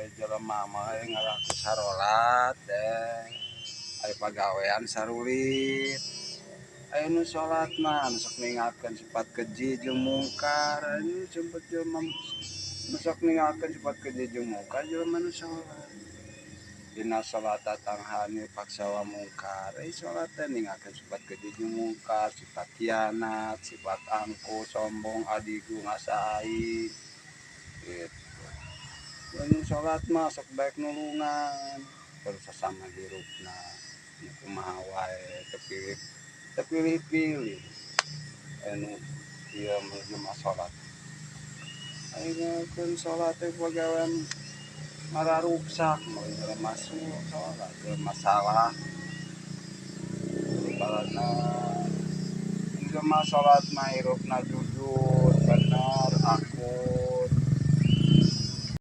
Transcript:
Aya jelema mah ngalaku sarolat teh, aya pagawean sarulit. Aya nu salat mah nu sok ninggalkeun sifat keji jeung mungkar. Aya nu sempet jelema nu sok ninggalkeun sifat keji jeung mungkar, jelema nu salat. Dina salata tanha anil fahsya wal mungkar. Salat teh ninggalkeun sifat keji jeung mungkar, sifat hianat, sifat angkuh, sombong, adigu, ngasai gitu. Nu salat mah sok daek nulungan terus sasama hirupna, nu kumaha wae, teu pilih, teu pilih-pilih. Anu ieu mah salat, aya keun salat teh pagawean mararuksak mun jelema salat jelema salah. Ibaratna jelema salat mah hirupna jujur, bener, akur.